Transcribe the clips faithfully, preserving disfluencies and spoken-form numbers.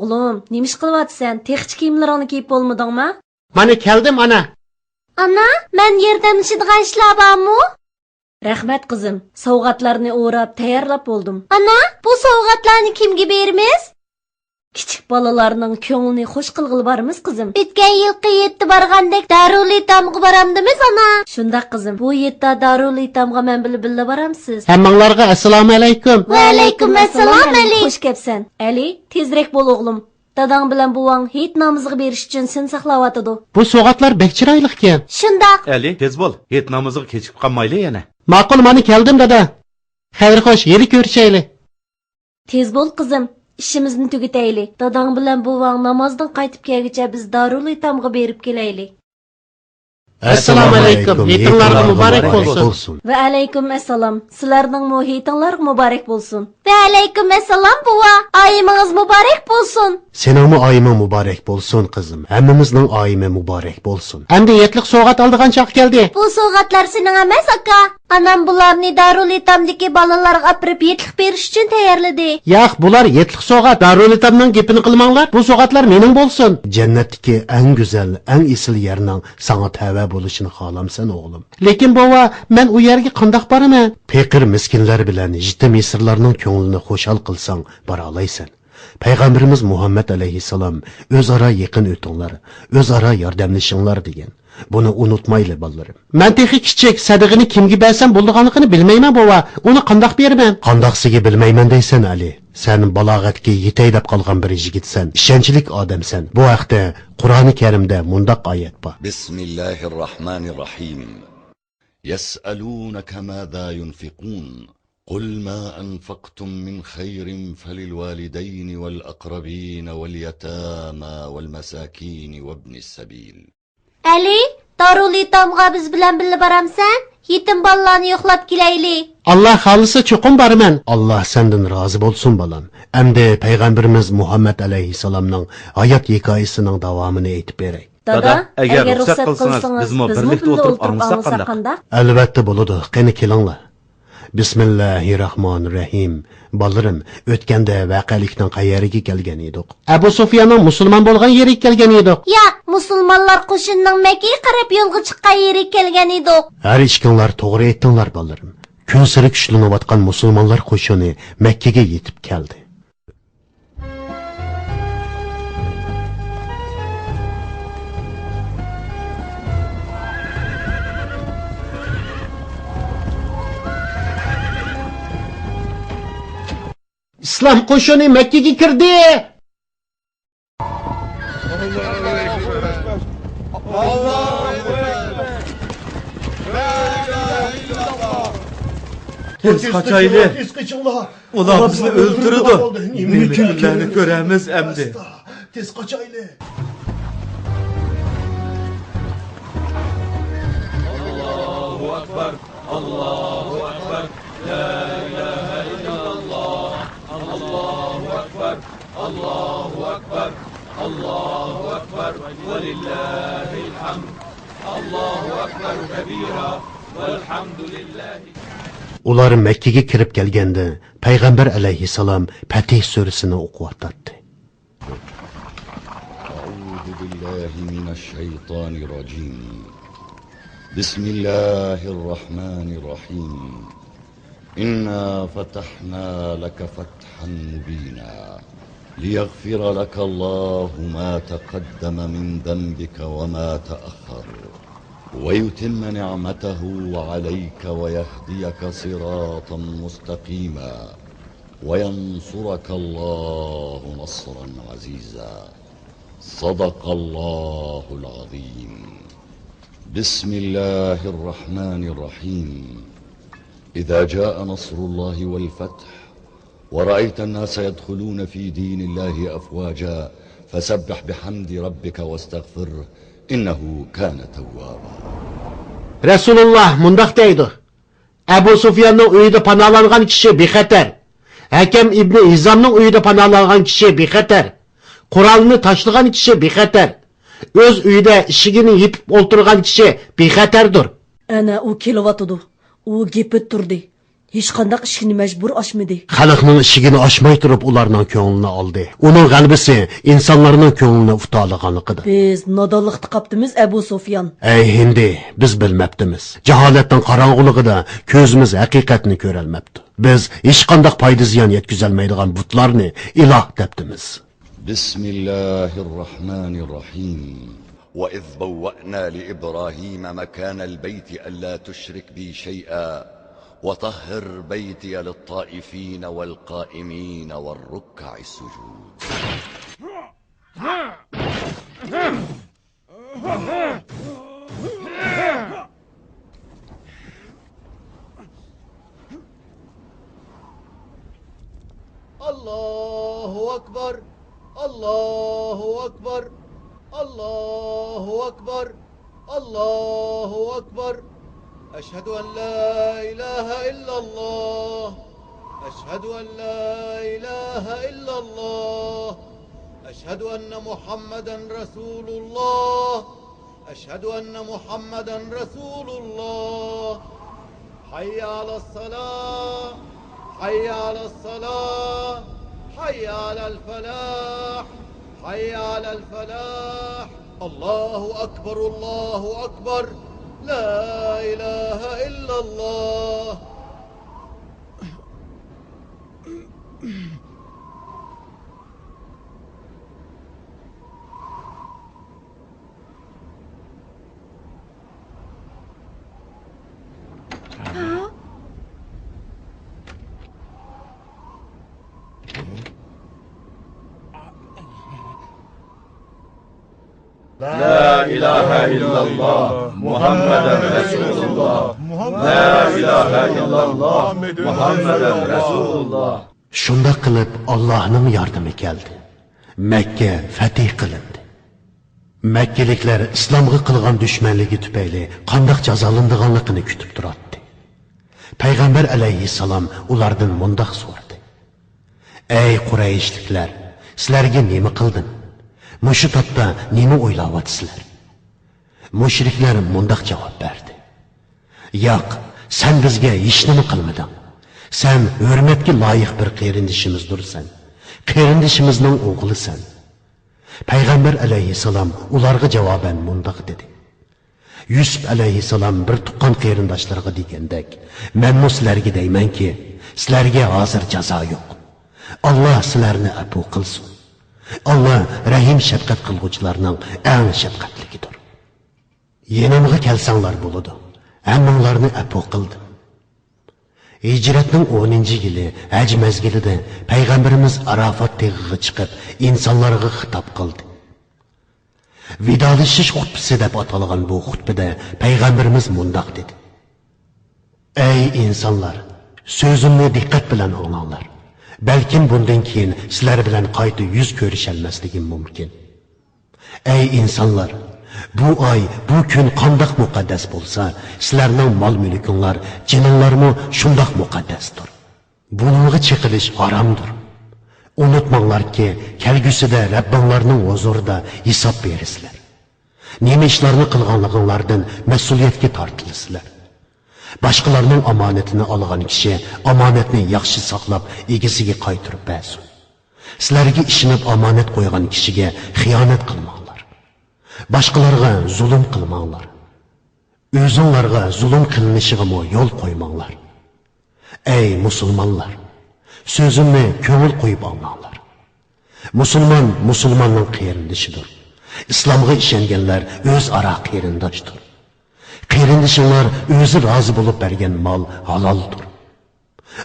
ئوغلۇم، نېمە ئىش قىلىۋاتىسەن؟ تېخىچە كىيىملىرىڭنى كىيىپ بولمىدىڭما؟ مانا كەلدىم، ئانا. ئانا، مەن ياردەملىشىدىغان ئىشلار بارمۇ؟ رەھمەت، قىزىم. سوۋغاتلارنى ئوراپ تەييارلاپ بولدۇم. ئانا، بۇ سوۋغاتلارنى كىمگە بېرىمىز؟ كىچىك بالىلارنىڭ كۆڭلىنى خۇش قىلغىلى بارىمىز، قىزىم. ئۆتكەن يىلقى ھېيتتا بارغاندەك دارۇلئېيتامغا بارامدىمىز، ئانا؟ شۇنداق، قىزىم. بۇ ھېيتتا دارۇلئېيتامغا مەن بىلەن بىللە بارامسىز؟ ھەممىڭلارغا ئەسسالامۇئەلەيكۇم. ۋەئەلەيكۇم ئەسسالام، ئەلى. خۇش كەپسەن. ئەلى، تېزرەك بول، ئوغلۇم. داداڭ بىلەن بوۋاڭ ھېيت نامىزىغا بېرىش ئۈچۈن سېنى ساقلاۋاتىدۇ. بۇ سوۋغاتلار بەك چىرايلىقكەن. شۇنداق. ئەلى، تېز بول، ھېيت نامىزىغا كېچىكىپ قالمايلى يەنە. ماقۇل، مانا كەلدىم، دادا. خەير خوش، ھېلى كۆرۈشەيلى. تېز بول، قىزىم، ئىشىمىزنى تۈگىتەيلى. داداڭ بىلەن بوۋاڭ نامازدىن قايتىپ كەلگۈچە بىز دارۇلئېيتامغا بېرىپ كېلەيلى. ئەسسالامۇئەلەيكۇم. ھېيتىڭلارغا مۇبارەك بولسۇن. ۋەئەلەيكۇم ئەسسالام. سىلەرنىڭمۇ ھېيتىڭلارغا مۇبارەك بولسۇن. ۋەئەلەيكۇم ئەسسالام، بوۋا. ئايىمىڭىز مۇبارەك بولسۇن. سېنىڭمۇ ئايىمىڭ مۇبارەك بولسۇن، قىزىم. ھەممىمىزنىڭ ئايىمى مۇبارەك بولسۇن. ئەمدى ھېيتلىق سوۋغات ئالىدىغان چاغ كەلدى. بۇ سوۋغاتلار سېنىڭ ئەمەس، ئاكا. ئانام بۇلارنى دارۇلئېيتامدىكى بالىلارغا ئاپىرىپ ھېيتلىق بېرىش ئۈچۈن تەييارلىدى. ياق، بۇلار ھېيتلىق سوۋغات. دارۇلئېيتامنىڭ گېپىنى قىلماڭلار. بۇ سوۋغاتلار مېنىڭ بولسۇن. جەننەتتىكى ئەڭ گۈزەل، ئەڭ ئېسىل يەرنىڭ ساڭا تەۋە بولۇشىنى خالامسەن، ئوغلۇم؟ لېكىن، بوۋا، مەن ئۇ يەرگە قانداق بارىمەن؟ پېقىر-مىسكىنلەر بىلەن يېتىم-يېسىرلارنىڭ كۆڭلىنى خۇشال قىلساڭ، بارالايسەن. پەيغەمبىرىمىز مۇھەممەد ئەلەيھىسسالام، «ئۆزئارا يېقىن ئۆتۈڭلار، ئۆزئارا ياردەملىشىڭلار» دېگەن. بۇنى ئۇنتۇمايلى، بالىلىرىم. مەن تېخى كىچىك، سەدىقىنى كىمگە بەرسەم بولىدىغانلىقىنى بىلمەيمەن، بوۋا. ئۇنى قانداق بېرىمەن؟ قانداقسىگە بىلمەيمەن دەيسەن، ئەلى. سەن بالاغەتكە يېتەي دەپ قالغان بىر يىگىتسەن، ئىشەنچلىك ئادەمسەن. بۇ ھەقتە قۇرئانى كەرىمدە مۇنداق ئايەت بار. بسم الله الرحمن الرحيم. يسألونك ماذا ينفقون. قل ما أنفقتم من خير فللوالدين والأقربين واليتامى والمساكين وابن السبيل. ئەلى، دارۇلئېيتامغا بىز بىلەن بىللە بارامسەن؟ يېتىم بالىلارنى يوقلاپ كېلەيلى. ئاللا خالىسا چوقۇم بارىمەن. ئاللا سەندىن رازى بولسۇن، بالام. ئەمدى پەيغەمبىرىمىز مۇھەممەد ئەلەيھىسسالامنىڭ ھايات ھېكايىسىنىڭ داۋامىنى ئېيتىپ بېرەي. دادا، ئەگەر رۇخسەت قىلسىڭىز، بىزمۇ بىرلىكتە ئولتۇرۇپ ئاڭلىساق قانداق؟ ئەلۋەتتە بولىدۇ. قېنى كېلىڭلار. بىسمىللاھىرراھمانىرراھىم. بالىلىرىم، ئۆتكەندە ۋەقەلىكنىڭ قەيەرىگە كەلگەن ئىدۇق؟ ئەبۇ سۇفياننىڭ مۇسۇلمان بولغان يېرىگە كەلگەن ئىدۇق. ياق، مۇسۇلمانلار قوشۇنىنىڭ مەككىگە قاراپ يولغا چىققان يېرىگە كەلگەن ئىدۇق. ھەر ئىككىڭلار توغرا ئېيتتىڭلار، بالىلىرىم. كۈنسېرى كۈچلىنىۋاتقان مۇسۇلمانلار قوشۇنى مەككىگە يېتىپ كەلدى. ئىسلام قوشۇنى مەككىگە كىردى! تېز قاچايلى! تېز قېچىڭلار! ئۇلار بىزنى ئۆلتۈرىدۇ. نېمە كۈنلەرنى كۆرەمىز ئەمدى؟ تېز قاچايلى! ئۇلار مەككىگە كىرىپ كەلگەندە، پەيغەمبەر ئەلەيھىسسالام پەتھ سۈرىسىنى ئوقۇۋاتاتتى. أعوذ بالله من الشيطان الرجيم. بسم الله الرحمن الرحيم. إنا فتحنا لك فتحا مبينا ليغفر لك الله ما تقدم من ذنبك وما تأخر ويتم نعمته عليك ويهديك صراطا مستقيما وينصرك الله نصرا عزيزا. صدق الله العظيم. بسم الله الرحمن الرحيم. إذا جاء نصر الله والفتح ورأيت الناس يدخلون في دين الله أفواجا فسبح بحمد ربك واستغفره إنه كان توابا. رەسۇلۇللا مۇنداق دەيدۇ: ئەبۇ سۇفياننىڭ ئۆيىدە پاناھلانغان كىشى بىخەتەر. ھەكەم ئىبنى ھىزامنىڭ ئۆيىدە پاناھلانغان كىشى بىخەتەر. قورالىنى تاشلىغان كىشى بىخەتەر. ئۆز ئۆيىدە ئىشىكىنى يېپىپ ئولتۇرغان كىشى بىخەتەردۇر. ئەنە ئۇ كېلىۋاتىدۇ. ئۇ گېپىدە تۇردى. ھېچقانداق ئىشىكنى مەجبۇر ئاچمىدى. خەلقنىڭ ئىشىكىنى ئاچماي تۇرۇپ ئۇلارنىڭ كۆڭلىنى ئالدى. ئۇنىڭ غەلىبىسى ئىنسانلارنىڭ كۆڭلىنى ئۇتالىغانلىقىدا. بىز نادانلىقتا قاپتىمىز، ئەبۇ سۇفيان. ئەي ھىندى، بىز بىلمەپتىمىز. جاھالەتنىڭ قاراڭغۇلۇقىدا كۆزىمىز ھەقىقەتنى كۆرەلمەپتۇ. بىز ھېچقانداق پايدا زىيان يەتكۈزەلمەيدىغان بۇتلارنى ئىلاھ دەپتىمىز. بسم الله الرحمن الرحيم. وإذ بوأنا لإبراهيم مكان البيت ألا تشرك بي شيئا وطهر بيتي للطائفين والقائمين والركع السجود. الله أكبر، الله أكبر، الله أكبر، الله أكبر. أشهد أن لا إله إلا الله. أشهد أن لا إله إلا الله. أشهد أن محمدا رسول الله. أشهد أن محمدا رسول الله. حي على الصلاة. حي على الصلاة. حي على الفلاح. حي على الفلاح. الله أكبر، الله أكبر. لا إله إلا الله. لا إله إلا الله محمد رسول الله. لا إله إلا الله محمد رسول الله. شۇنداق قىلىپ، ئاللاھنىڭ ياردىمى كەلدى. مەككە فەتھى قىلىندى. مەككىلىكلەر ئىسلامغا قىلغان دۈشمەنلىكى تۈپەيلى قانداق جازالىنىدىغانلىقىنى كۈتۈپ تۇراتتى. پەيغەمبەر ئەلەيھىسسالام ئۇلاردىن مۇنداق سورىدى: ئەي قۇرەيشلىكلەر، سىلەرگە نېمە قىلدىم؟ مۇشۇ تاپتا نېمە ئويلاۋاتىسىلەر؟ مۇشرىكلار مۇنداق جاۋاب بەردى: ياق، سەن بىزگە ھېچنېمە قىلمىدىڭ. سەن ھۆرمەتكە لايىق بىر قېرىندىشىمىزدۇرسەن. قېرىندىشىمىزنىڭ ئوغلىسەن. پەيغەمبەر ئەلەيھىسسالام ئۇلارغا جاۋابەن مۇنداق دېدى: يۈسۈپ ئەلەيھىسسالام بىر تۇغقان قېرىنداشلىرىغا دېگەندەك، مەنمۇ سىلەرگە دەيمەنكى، سىلەرگە ھازىر جازا يوق. ئاللا سىلەرنى ئەپۇ قىلسۇن. ئاللا رەھىم شەپقەت قىلغۇچىلارنىڭ ئەڭ شەپقەتلىكىدۇر. يېنىمغا كەلسەڭلار بولىدۇ، ھەممىڭلارنى ئەپۇ قىلدىم. ھىجرەتنىڭ ئونىنچى يىلى ھەج مەزگىلىدە پەيغەمبىرىمىز ئاراپات تېغىغا چىقىپ، ئىنسانلارغا خىتاب قىلدى. ۋىدالىشىش خۇتبىسى دەپ ئاتالغان بۇ خۇتبىدە پەيغەمبىرىمىز مۇنداق دېدى: ئەي ئىنسانلار، سۆزۈمنى دىققەت بىلەن ئاڭلاڭلار. بەلكىم بۇندىن كېيىن سىلەر بىلەن قايتا يۈز كۆرۈشەلمەسلىكىم مۇمكىن. ئەي ئىنسانلار، بۇ ئاي، بۇ كۈن قانداق مۇقەددەس بولسا، سىلەرنىڭ مال-مۈلكۈڭلار، جېنىڭلارمۇ شۇنداق مۇقەددەستۇر. بۇنىڭغا چېقىلىش ھارامدۇر. ئۇنتۇماڭلاركى، كەلگۈسىدە رەببىڭلارنىڭ ھۇزۇرىدا ھېساب بېرىسىلەر. نېمە ئىشلارنى قىلغانلىقىڭلاردىن مەسئۇلىيەتكە تارتىلىسىلەر. باشقىلارنىڭ ئامانىتىنى ئالغان كىشى ئامانەتنى ياخشى ساقلاپ، ئىگىسىگە قايتۇرۇپ بەرسۇن. سىلەرگە ئىشىنىپ ئامانەت قويغان كىشىگە خىيانەت قىلماڭلار. باشقىلارغا زۇلۇم قىلماڭلار. ئۆزۈڭلارغا زۇلۇم قىلىنىشىغىمۇ يول قويماڭلار. ئەي مۇسۇلمانلار، سۆزۈمنى كۆڭۈل قويۇپ ئاڭلاڭلار. مۇسۇلمان مۇسۇلماننىڭ قېرىندىشىدۇر. ئىسلامغا ئىشەنگەنلەر ئۆزئارا قېرىنداشتۇر. قېرىندىشىڭلار ئۆزى رازى بولۇپ بەرگەن مال ھالالدۇر.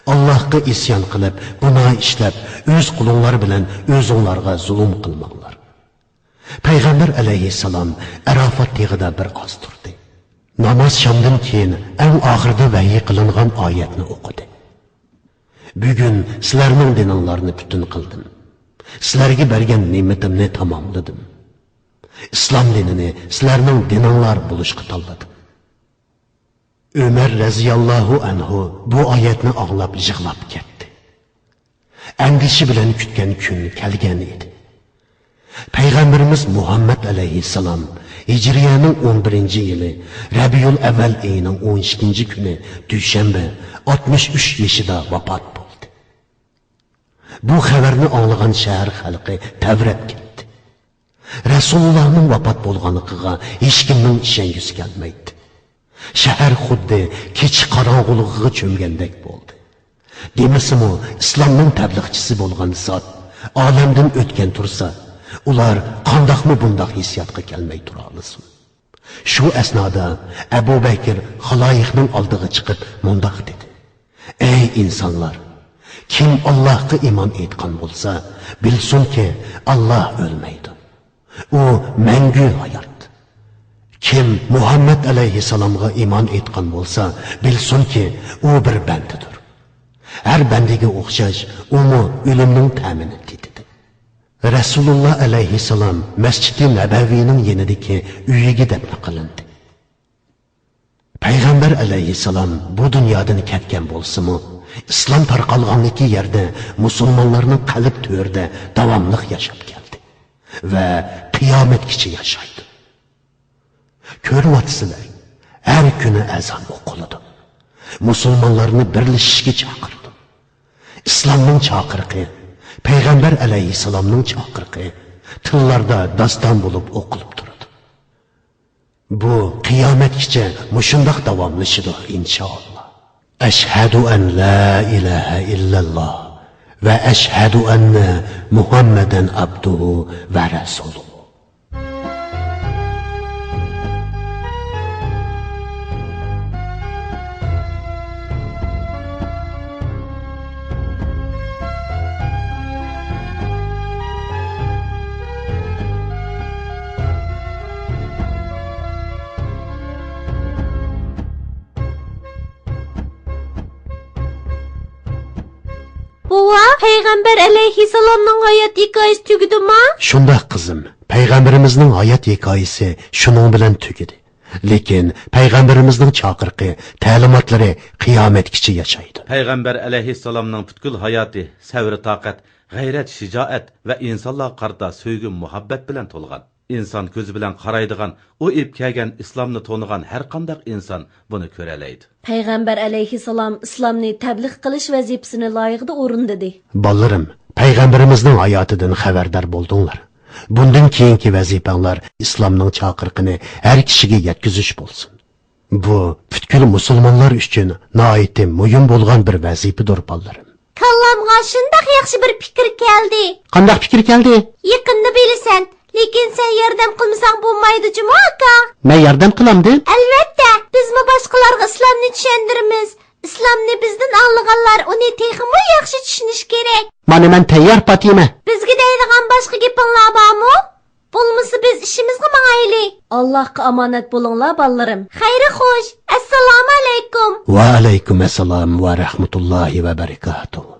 ئاللاھقا ئىسيان قىلىپ، گۇناھ ئىشلەپ، ئۆز قولۇڭلار بىلەن ئۆزۈڭلارغا زۇلۇم قىلماڭلار. پەيغەمبەر ئەلەيھىسسالام ئەرافات تېغىدا بىر ئاز تۇردى. ناماز شامدىن كېيىن ئەڭ ئاخىرىدا ۋەھىي قىلىنغان ئايەتنى ئوقۇدى. بۈگۈن سىلەرنىڭ دىنىڭلارنى پۈتۈن قىلدىم. سىلەرگە بەرگەن نېمىتىمنى تاماملىدىم. ئىسلام دىنىنى سىلەرنىڭ دىنىڭلار بولۇشقا تاللىدىم. ئۆمەر رەزىياللاھۇ ئەنھۇ بۇ ئايەتنى ئاڭلاپ يىغلاپ كەتتى. ئەندىشە بىلەن كۈتكەن كۈن كەلگەن ئىدى. پەيغەمبىرىمىز مۇھەممەد ئەلەيھىسسالام ھىجرىيەنىڭ ئون بىرىنچى يىلى رەبىئۇل ئەۋۋەل ئېيىنىڭ ئون ئىككىنچى كۈنى دۈشەنبە ئاتمىش ئۈچ يېشىدا ۋاپات بولدى. بۇ خەۋەرنى ئاڭلىغان شەھەر خەلقى تەۋرەپ كەتتى. رەسۇلۇللاھنىڭ ۋاپات بولغانلىقىغا ھېچكىمنىڭ ئىشەنگۈسى كەلمەيتتى. شەھەر خۇددى كېچە قاراڭغۇلۇقىغا چۆمگەندەك بولدى. دېمىسىمۇ، ئىسلامنىڭ تەبلىغچىسى بولغان زات ئالەمدىن ئۆتكەن تۇرسا، ئۇلار قانداقمۇ بۇنداق ھېسسىياتقا كەلمەي تۇرالىسۇن؟ شۇ ئەسنادا ئەبۇ بەكىر خالايىقنىڭ ئالدىغا چىقىپ مۇنداق دېدى: «ئەي ئىنسانلار! كىم ئاللاھقا ئىمان ئېيتقان بولسا، بىلسۇنكى، ئاللاھ ئۆلمەيدۇ. ئۇ مەڭگۈ ھايات. كىم مۇھەممەد ئەلەيھىسسالامغا ئىمان ئېيتقان بولسا، بىلسۇنكى، ئۇ بىر بەندىدۇر. ھەر بەندىگە ئوخشاش، ئۇمۇ ئۆلۈمنىڭ تەمىنى تېتىدى.» رەسۇلۇللا ئەلەيھىسسالام مەسچىتى نەبەۋىنىڭ يېنىدىكى ئۆيىگە دەپنە قىلىندى. پەيغەمبەر ئەلەيھىسسالام بۇ دۇنيادىن كەتكەن بولسىمۇ، ئىسلام تارقالغانلىكى يەردە مۇسۇلمانلارنىڭ قەلب تۆرىدە داۋاملىق ياشاپ كەلدى ۋە قىيامەتكىچە ياشايدۇ. كۆرۈۋاتىسىلەر، ھەر كۈنى ئەزان ئوقۇلىدۇ. مۇسۇلمانلارنى بىرلىشىشكە چاقىرىدۇ. ئىسلامنىڭ چاقىرىقى، پەيغەمبەر ئەلەيھىسسالامنىڭ چاقىرىقى تىللاردا داستان بولۇپ ئوقۇلۇپ تۇرىدۇ. بۇ قىيامەتكىچە مۇشۇنداق داۋاملىشىدۇ، ئىنشائاللا. ئەشھەدۇ ئەن لا ئىلاھە ئىللەللا ۋە ئەشھەدۇ ئەننە مۇھەممەدەن ئابدۇھۇ ۋە رەسۇلۇھۇ. بوۋا، پەيغەمبەر ئەلەيھىسسالامنىڭ ھايات ھېكايىسى تۈگىدىما؟ شۇنداق، قىزىم. پەيغەمبىرىمىزنىڭ ھايات ھېكايىسى شۇنىڭ بىلەن تۈگىدى. لېكىن پەيغەمبىرىمىزنىڭ چاقىرىقى، تەلىماتلىرى قىيامەتكىچە ياشايدۇ. پەيغەمبەر ئەلەيھىسسالامنىڭ پۈتكۈل ھاياتى سەۋر-تاقەت، غەيرەت-شىجائەت ۋە ئىنسانلارغا قارىتا سۆيگۈ-مۇھەببەت بىلەن تولغان. ئىنسان كۆزى بىلەن قارايدىغان، ئۇ ئېلىپ كەلگەن ئىسلامنى تونۇغان ھەر قانداق ئىنسان بۇنى كۆرەلەيدۇ. پەيغەمبەر ئەلەيھىسسالام ئىسلامنى تەبلىغ قىلىش ۋەزىپىسىنى لايىقىدا ئورۇندىدى. بالىلىرىم، پەيغەمبىرىمىزنىڭ ھاياتىدىن خەۋەردار بولدۇڭلار. بۇندىن كېيىنكى ۋەزىپەڭلار ئىسلامنىڭ چاقىرىقىنى ھەر كىشىگە يەتكۈزۈش بولسۇن. بۇ پۈتكۈل مۇسۇلمانلار ئۈچۈن ناھايىتى مۇھىم بولغان بىر ۋەزىپىدۇر، بالىلىرىم. كاللامغا شۇنداق ياخشى بىر پىكىر كەلدى. قانداق پىكىر كەلدى؟ يېقىندا بىلىسەن، لېكىن سەن ياردەم قىلمىساڭ بولمايدۇ جۇمۇ ئاكا. مەن ياردەم قىلامدىم؟ ئەلۋەتتە، بىزمۇ باشقىلارغا ئىسلامنى چۈشەندۈرىمىز. ئىسلامنى بىزدىن ئاڭلىغانلار ئۇنى تېخىمۇ ياخشى چۈشىنىشى كېرەك. مانا مەن تەييار، پاتىمە. بىزگە دەيدىغان باشقا گېپىڭلار بارمۇ؟ بولمىسا بىز ئىشىمىزغا ماڭايلى. ئاللاھقا ئامانەت بولۇڭلار، بالىلىرىم. خەير خوش. ئەسسالامۇ ئەلەيكۇم. ۋەئەلەيكۇم ئەسسالام ۋە رەھمەتۇللاھى ۋە بەرىكاتۇھ.